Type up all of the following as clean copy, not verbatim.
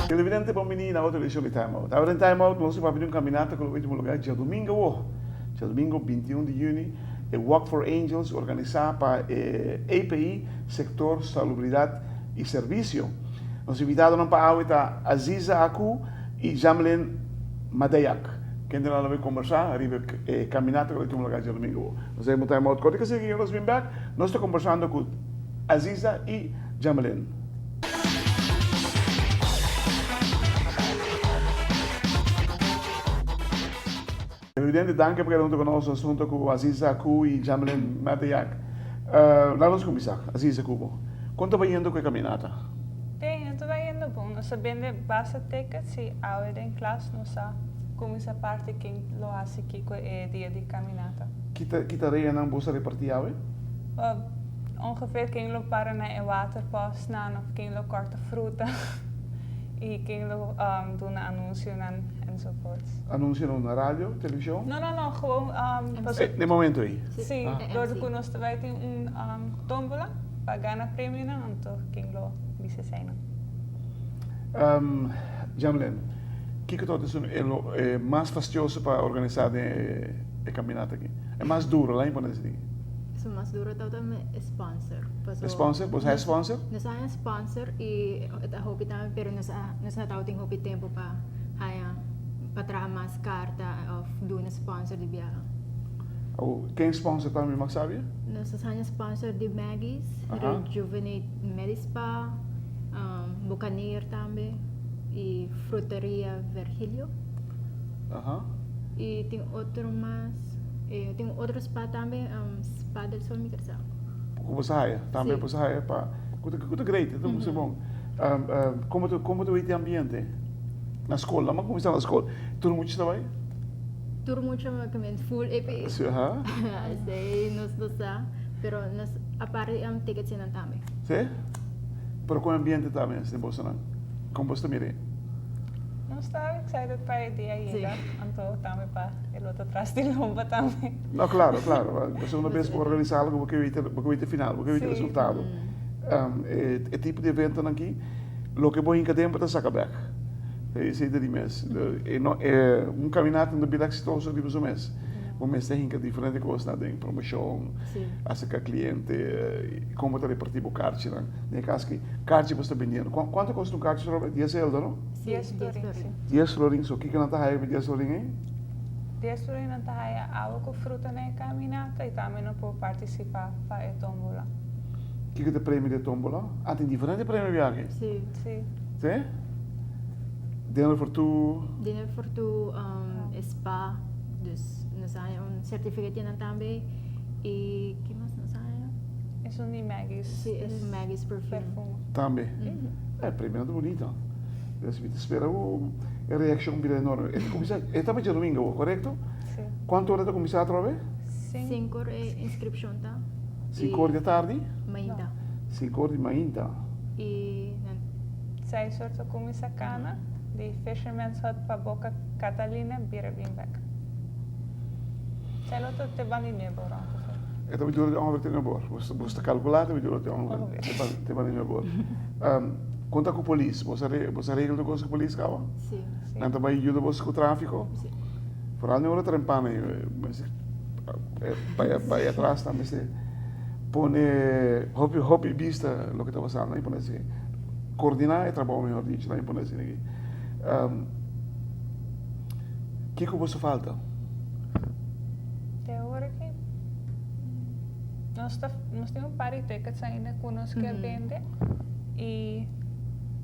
Televidente bon bini na otro edicion di Time Out. Awe den Time Out nos ta papia di un caminata cu lo bay tuma lugar djadomingo awo, djadomingo 21 di juni, e Walk for Angels organisa pa e API, Sector Salubridad y Servicio. Nos invitadonan pa awe ta Aziza Aku y Jamlin Madeyak, kendenan lo bay combersa riba e caminata cu lo bay tuma lugar djadomingo awo. Nos ta haya un Time Out cortico asina cu nos bin bek, nos ta combersando cu Aziza y Jamlin. Televidente, danki pa keda hunto ku nos asunto ku Aziza Ku i Jamlin Mateyak. Laga nos kuminsá, Aziza ku bo. Kon ta bayendo ku e kaminata? Bien, e ta bayendo bon. Nos a bende basta tickets i awe den klas nos a kuminsá parti ken lo hasi kiko e dia di kaminata. Ki tareanan boso a repartí awe? Ongeveer ken lo para na e waterpostnan of ken lo kòrta fruta i ken lo duna anunsionan enzovoorts. Anunsionan na radio, televishon? No, no, no, gewoon paso. Den momento ei? Si, dor di ku nos ta bai tin un tómbola pa gana premionan, anto ken lo bisa eseinan. Jamlin, kiko ta esun e mas fastioso pa organisá den e kaminata aki? E mas duro, laat mi pone así. Esun mas duro tabata e sponsor. E sponsor? Boso haya sponsor? Nos a haya sponsor y e ta hopi tambe pero nos a nos no tabatin hopi tempo pa haya pa traha mas carta of duna sponsor di biaha. Awo ken sponsor tambe mi mag sabia? Nos a haya sponsor di Maggie's, Rejuvenate Medispa, Buccaneer tambe y Fruteria Vergilio. Y tin otro mas, tin otro spa tambe, Spa del Sol mi ker sa. Ku bo sa haya, tambe bo sa haya pa, ku ta ku ta great, ta mucho bon. Komo ta komo ta wet e ambiente na skol? Laat mi kuminsá na skol. Tur mucha ta bai? Tur mucha mi ta full EP. Si, aha. Esei nos no sa, pero nos aparte tickets nan tambe. Si? Pero kon e ambiente ta mes den bosonan? Kon bo ta mir'é? Nos ta excited pa e dia yega, anto tambe pa e lo ta tras di lomba tambe. No, claro, claro. Pasobra una bes bo organisa algo bo ke wita, bo ke wita e final, bo ke wita e resultado. E tipo di eventonan aki, loke bo hinka den bo ta saka bek. Esei ta di mes. Un caminata no ta bira exitoso riba su mes. Bo mester hinka diferente kosnan aden, promocion, acerca cliente, kon bo ta reparti bo karchinan. Den e kas ki karchi bo sta bendiendo. Kuantu kosta un karchi Robert? Dies eldo no? Dies florin, si. Dies florin, so kiko nan ta haya ku dies florin ei? Dies florin nan ta haya awa ku fruta na e kaminata i tambe nan por partisipá pa e tómbola. Kiko ta e premio di e tómbola? Ah, tin diferente premio biaha aki? Si. Si. Si? Dinner for two. Dinner for two, spa, dus nos a haña un certificate nan tambe y ki mas nos a haña? Esun di Maggie's. Si, esun Maggie's perfume. Tambe. E premio nan ta bunita. Dus mi ta spera ku e reaccion bira enorme. E ta cuminsa, e ta pa djadomingo awor, corecto? Si. Cuanto ora ta cuminsa atrobe? Cinco ora e inscripcion ta. Cinco ora di atardi? Mainta. Cinco ora di mainta. Y nan. Seis or ta cuminsa cana di Fisherman's Hut pa Boca Catalina bira bin bek. Esei lo ta te ban di nuebe ora ongeveer. E ta dura di ongeveer te nuebe or. Bo ta calcula ta dura te ongeveer te ban di nuebe or. Con ta cu polis? Bo sa regla tur cos cu polis caba? Si. Nan ta bay yuda boso cu trafico? Si. Vooral den ora trempana bay atras nan mester pone hopi hopi bista loke ta pasando y pone así. Coordina e trabou mehor dicho nan pone asina aki. Kiko boso falta? Te ora ki nos ta nos tin un par di tickets ainda ku nos ke bende y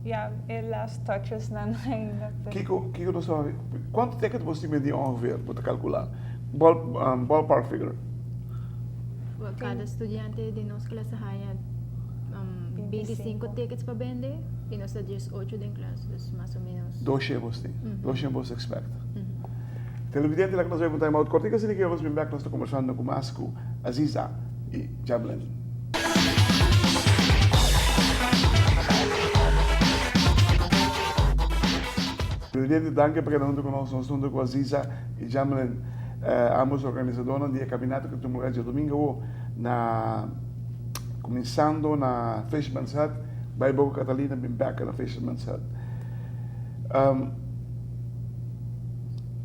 ya e last touches nan ainda. Kiko kiko nos ta kuantu ticket boso tin bendi ongeveer bo ta kalkula? Ball ballpark figure. Kada studiante di nos klas a haña 25 tickets pa bende y nos ta 18 den klas, dus mas o menos. Doshe bos tin, doshe bos expect. Televidente laga nos bai pa un time out kortico asina ke nos bin bek nos ta kombersando ku mas ku Aziza y Jablin. Televidente, danki pa keda huntu ku nos. Nos ta huntu ku Aziza i Jamelin, ambos organisadónan di e kaminata ku ta tuma lugar djadumingu awo na kuminsando na Fisherman's Hut bai Boca Catalina bin bèk na Fisherman's Hut.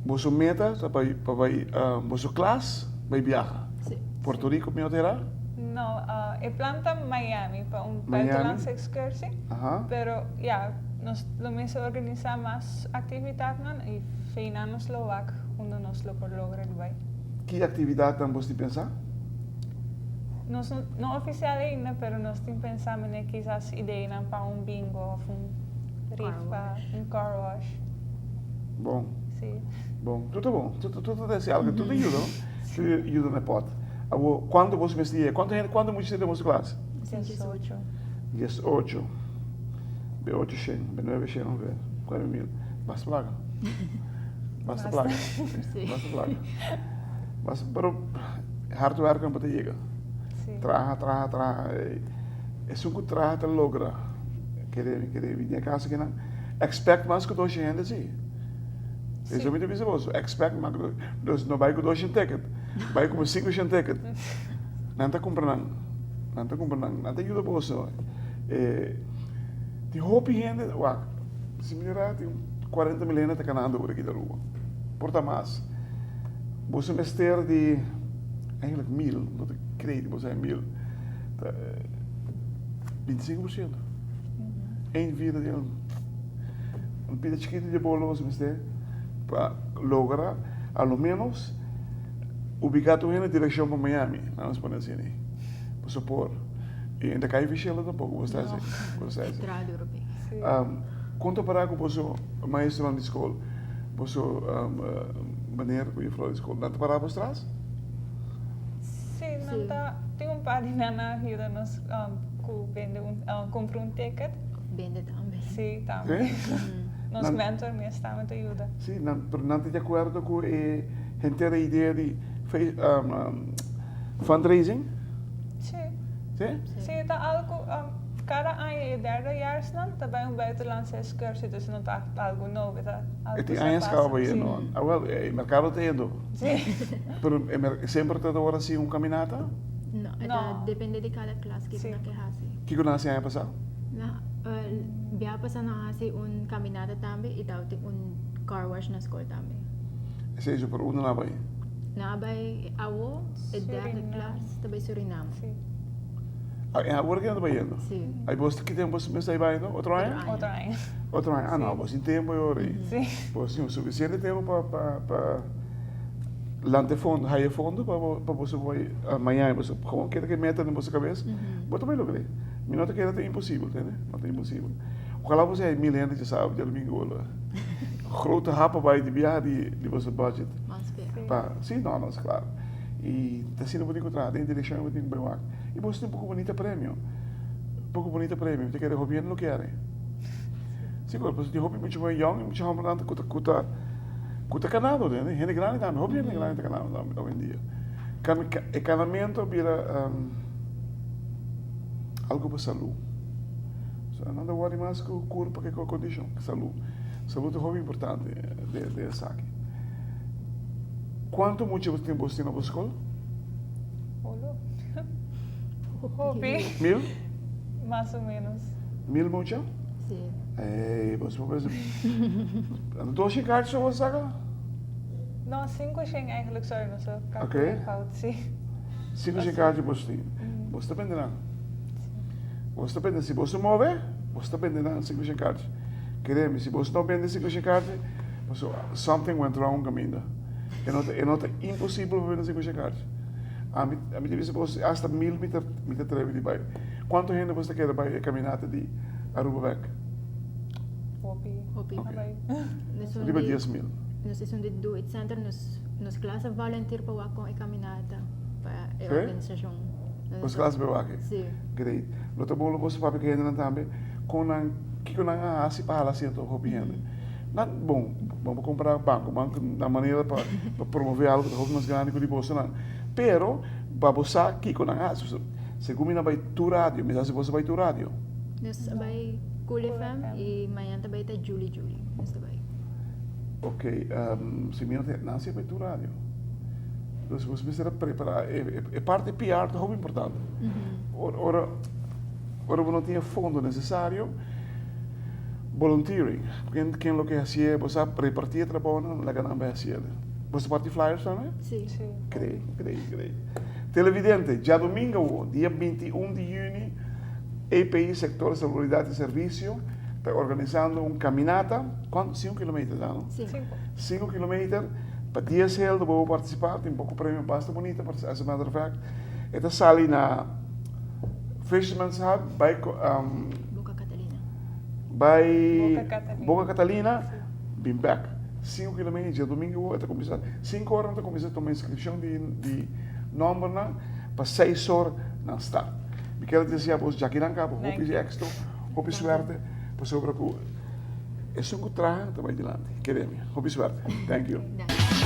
Boso meta ta pa bai boso klas bai biaha. Puerto Rico mi no ta era? No, e plan ta Miami pa un buitenlandse excursie. Pero ya, nos lo mester organisa mas actividadnan y feinan nos lo wak unda nos lo por logra di bai. Ki actividadnan bos tin pensa? Nos no oficial ainda, pero nos tin pensa mene kisas ideanan pa un bingo of un rifa, un car wash. Bon. Si. Bon, tur ta bon. Tur ta desi algo, tur ta yuda, no? Tur yuda na e pot. Awor, kuantu bos mester yega? Kuantu hende, kuantu mucha ta den boso klas? 18. 18. Be ocho shen, be nuebe shen, ongeveer. Kuater mil. Basta plaka. Basta plaka. Basta plaka. Basta, pero hard werken pa ta yega. Traha, traha, traha. Esun ku traha ta logra. Kere mi, kere mi. Den e kaso kinan, expect mas ku doshi hende si. Eso mi ta bisa boso, expect mas ku doshi. Dus no bai ku doshi ticket, bai ku sinku shen ticket. Nan ta kumpra nan, nan ta kumpra nan, nan ta yuda boso. Tin hopi hende, wak, si mi mira tin 40.000 hende ta kanando ora aki na Aruba. Por ta mas. Boso mester di eigenlijk mil, no ta cree di boso hay mil. Ta 25%. Eén vierde di un pida chikitu di bolo boso mester pa logra a lo menos ubica tur hende direccion pa Miami, laga nos pone asina. Boso por. Y no ta cay vishelo tampoco, bo sa esey. Bo sa esey. Traha duro p'e. Kon ta para ku boso maestronan di skol, boso meneer ku jufrou di skol, nan ta para bos tras? Sí, nan ta, tin un par di nan a yuda nos ku bende un, kumpra un ticket. Bende tambe. Sí, tambe. Nos mentor mes tambe ta yuda. Sí, nan, pero nan ta di akuerdo ku e henter e idea di fundraising? Sí. Sí? Sí, ta algu, kada aña e derdejaarsnan ta bai un buitenlandse excursie, dus no ta algu nobo, e ta algu E tin ku sa añas pasa. kaba bai Sí. no? Awel, e merkado ta yendo. Sí. Pero e mer, semper ta ora hasi un kaminata? No, e ta No. depende di kada klas kiko Sí. nan ke hasi. Kiko nan hasi aña pasá? Na, bia pasá nan a hasi un kaminata tambe i tabatin un car wash na skol tambe. Esei su por unda nan a bai? Nan a bai awo, e derde Surinam. klas ta bai Surinam. Sí. Ah, en awor ke nan ta bai yendo? Sí. Ai bos ki tempu bos mester bai yendo? Otro aña? Otro aña. Otro aña. Ah, no, bos tin tempu awor ei. Sí. Bos tin sufisiente tempu pa pa pa lanta e fondo, haya e fondo pa bo pa boso bai Miami. Boso gewoon keda ku e meta den boso kabes, bo ta bai logr'é. Mi no ta kere ta imposibel, tende? No ta imposibel. Ojalá boso haya mil hende djasabi, djadumingu wolo. Grote hap a bai di biaha di di boso budget. Mas spera. Pa, sí, no, no, es claro. I ta asina bo tin ku traha, den e direkshon bo tin ku bai wak. I boso tin poko bunita premio, poko bunita premio, mi ta kere hopi hende lo kere. Sigur, pasobra tin hopi mucha muhé yòn i mucha hòmbernan ku ta ku ta ku ta kanando, tende, hende grandi tambe, hopi hende grandi ta kanando tambe awendia. E kanamentu a bira algu pa salú. So nan ta wòrdu mas ku kurpa ke ku kondishon, salú. Salú ta hopi importante den esaki. Kuantu mucha bo tin bo tin na bo skol? Olo. Hopi. Mil? Mas o menos. Mil mucha? Si. Ey, bo por pensa. Doshi kaartje so bo saka? No, sinku shen eigenlijk, sorry, no so kalkula fout, si. Sinku shen kaartje bo tin. Bo ta bende nan. Bo ta bende, si bo ta move, bo ta bende nan sinku shen kaartje. Kere mi, si bo no bende sinku shen kaartje, pasobra something went wrong kaminda. E no ta, e no ta imposibel pa bende sinku shen kaartje. Ami, ami ta bisa bo, hasta mil mi ta, mi ta treve di bai. Kuantu hende bo ta kere bai e kaminata di Aruba bek? Hopi. Hopi. Okay. Riba 10.000. Nos esun di Do It Center, nos, nos klas a volunteer pa wak kon e kaminata pa e organisashon. Nos klas bai wak? Si. Great. Lo ta bon lo boso papia ku hendenan tambe kon nan, kiko nan a hasi pa hala sierto hopi hende. Nan, bon, bo por kompara banko, banko nan manera pa pa promove algo ta hopi mas grandi ku di bosonan. Pero pa bo sa kiko nan a hasi. Segun mi nan bai tur radio, mi sa si boso bai tur radio. Nos a bai Cool FM y mañana ta bai ta Juli Juli. Nos ta bai. Ok, si mi no ta Nancy a bai tur radio. Dus bo mester a prepara e parti PR ta hopi importante. Ora ora bo no tin e fondo necesario, volunteering, ken ken lo ke hacié, bo sa reparti e trabounan, laga nan bai hacié. Bo sa parti flyers tambe? Si. Si. Great, great, great. Televidente, djadomingo awo, dia 21 di juni, EPI Sector Salubridad y Servicio ta organisando un caminata, cuanto? Cinco kilometer ta no? Si. Cinco. Cinco kilometer pa dies hel bo por participa, tin poco premio basta bunita, as a matter of fact. E ta sali na Fisherman's Hut bai Boca Catalina. Bai Boca Catalina. Boca Catalina, bin bek. Cinco kilometer, djadomingo awo e ta cuminsa, cinco ora nan ta cuminsa tuma inscripcion di di nombernan pa seis or nan start. Mi kier a desea bos djakinan caba hopi exito, hopi suerte, pasobra cu esun cu traha ta bay dilanti. Kere mi. Hopi suerte. Thank you. Danki.